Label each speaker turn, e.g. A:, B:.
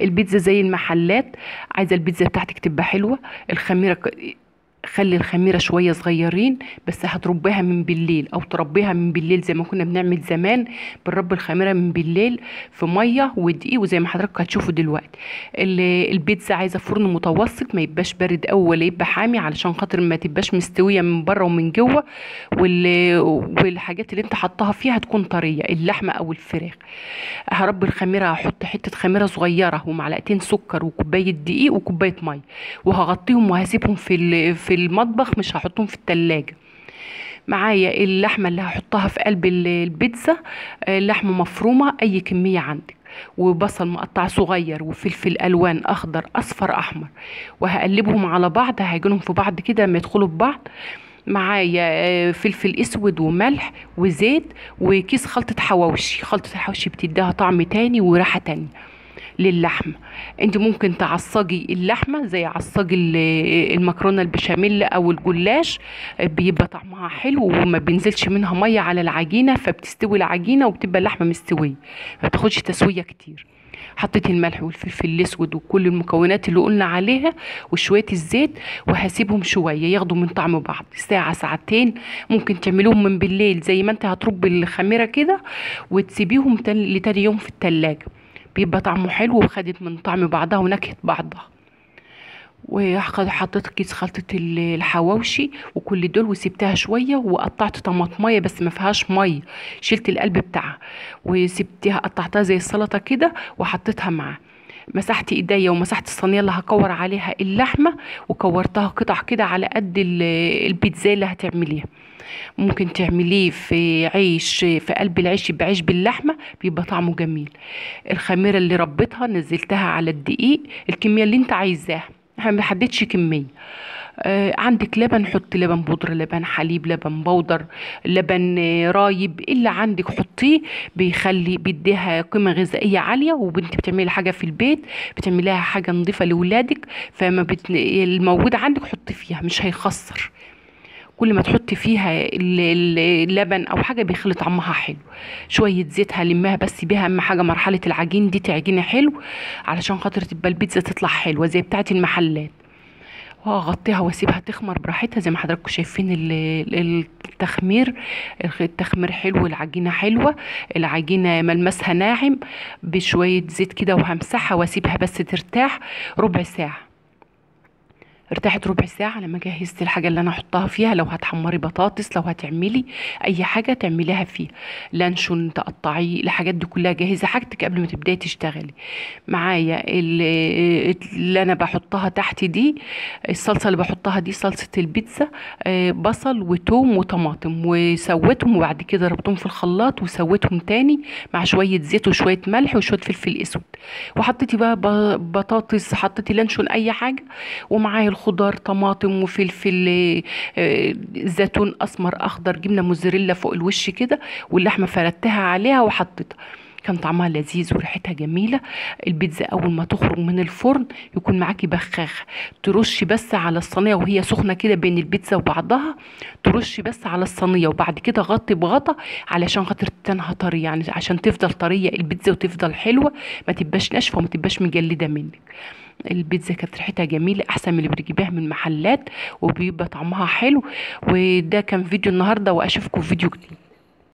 A: البيتزا زي المحلات، عايزه البيتزا بتاعتك تبقى حلوة. الخميره خلي الخميره شوية صغيرين بس، هتربيها من بالليل او تربيها من بالليل زي ما كنا بنعمل زمان، بنربي الخميره من بالليل في مية ودقيق، وزي ما حضراتكم هتشوفوا دلوقتي. البيتزا عايزه فرن متوسط، ما يبقاش بارد قوي ولا يبقى حامي، علشان خاطر ما تبقاش مستوية من بره ومن جوه، والحاجات اللي انت حطاها فيها تكون طرية، اللحمة او الفراخ. هربي الخميره، هحط حتة خميره صغيرة ومعلقتين سكر وكوبايه دقيق وكوبايه مية، وهغطيهم وهسيبهم في المطبخ، مش هحطهم في التلاجة. معايا اللحمة اللي هحطها في قلب البيتزا، لحمة مفرومة اي كمية عندك، وبصل مقطع صغير، وفلفل الوان اخضر اصفر احمر، وهقلبهم على بعض، هعجنهم في بعض كده لما يدخلوا في بعض. معايا فلفل اسود وملح وزيت وكيس خلطة حواوشي. خلطة الحواوشي بتديها طعم تاني وريحة تانية للحمه. انت ممكن تعصجي اللحمة زي عصاج المكرونه البشاميل او الجلاش، بيبقى طعمها حلو وما بينزلش منها مية على العجينة، فبتستوي العجينة وبتبقى اللحمة مستوية، ما بتاخدش تسويه كتير. حطيت الملح والفلفل الاسود وكل المكونات اللي قلنا عليها وشوية الزيت، وهسيبهم شوية ياخدوا من طعم بعض، ساعة ساعتين. ممكن تعملوهم من بالليل زي ما انت هتربي الخميره كده، وتسيبيهم لتاني يوم في التلاجة، بيبقى طعمه حلو وخدت من طعم بعضها ونكهة بعضها. وحطيت كيس خلطة الحواوشي وكل دول، وسبتها شوية، وقطعت طماطمية بس ما فيهاش مية، شلت القلب بتاعها وسبتها، قطعتها زي السلطة كده وحطيتها معاه. مسحت ايديا ومسحت الصينية اللي هكور عليها اللحمة، وكورتها قطع كده على قد البيتزا اللي هتعمليها. ممكن تعمليه في عيش، في قلب العيش بعيش باللحمه، بيبقى طعمه جميل. الخميره اللي ربيتها نزلتها على الدقيق، الكمية اللي انت عايزاها، احنا ما بنحددش كمية. عندك لبن حطي لبن بودره، لبن حليب، لبن بودر، لبن رايب، اللي عندك حطيه، بيخلي بيديها قيمة غذائية عالية. وبنت بتعملي حاجة في البيت، بتعمليها حاجة نظيفة لاولادك، فما الموجود عندك حطي فيها، مش هيخسر. كل ما تحطي فيها اللبن او حاجة بيخلي طعمها حلو. شوية زيت هلمها بس بيها، اهم حاجة مرحلة العجين دي تعجيني حلو علشان خاطر تبقى البيتزا تطلع حلوة زي بتاعه المحلات. وهغطيها واسيبها تخمر براحتها زي ما حضراتكم شايفين. التخمير، التخمير حلو، العجينة حلوة، العجينة ملمسها ناعم، بشوية زيت كده، وهمسحها واسيبها بس ترتاح ربع ساعة. ارتاحت ربع ساعة لما جهزت الحاجة اللي انا احطها فيها. لو هتحمري بطاطس، لو هتعملي اي حاجة تعمليها فيها، لانشون تقطعيه، الحاجات دي كلها جاهزة حاجتك قبل ما تبداي تشتغلي. معايا اللي انا بحطها تحت دي، الصلصة اللي بحطها دي صلصة البيتزا، بصل وتوم وطماطم، وسويتهم وبعد كده ربطهم في الخلاط وسويتهم تاني مع شوية زيت وشوية ملح وشوية فلفل اسود، وحطيتي بقى بطاطس، حطيتي لانشون، اي حاجة. ومعايا خضار، طماطم وفلفل، زيتون اسمر اخضر، جبنه موزاريلا فوق الوش كده، واللحمة فردتها عليها وحطيتها. كان طعمها لذيذ وريحتها جميلة. البيتزا اول ما تخرج من الفرن يكون معاكي بخاخه، ترشي بس على الصينية وهي سخنة كده بين البيتزا وبعضها، ترشي بس على الصينية، وبعد كده غطي بغطا علشان خاطر تنها طرية، يعني عشان تفضل طرية البيتزا وتفضل حلوة، ما تبقاش ناشفة وما تبقاش مجلده منك. البيتزا كانت ريحتها جميلة، احسن من اللي بتجيبيها من محلات، وبيبقى طعمها حلو. وده كان فيديو النهارده، واشوفكم في فيديو جديد.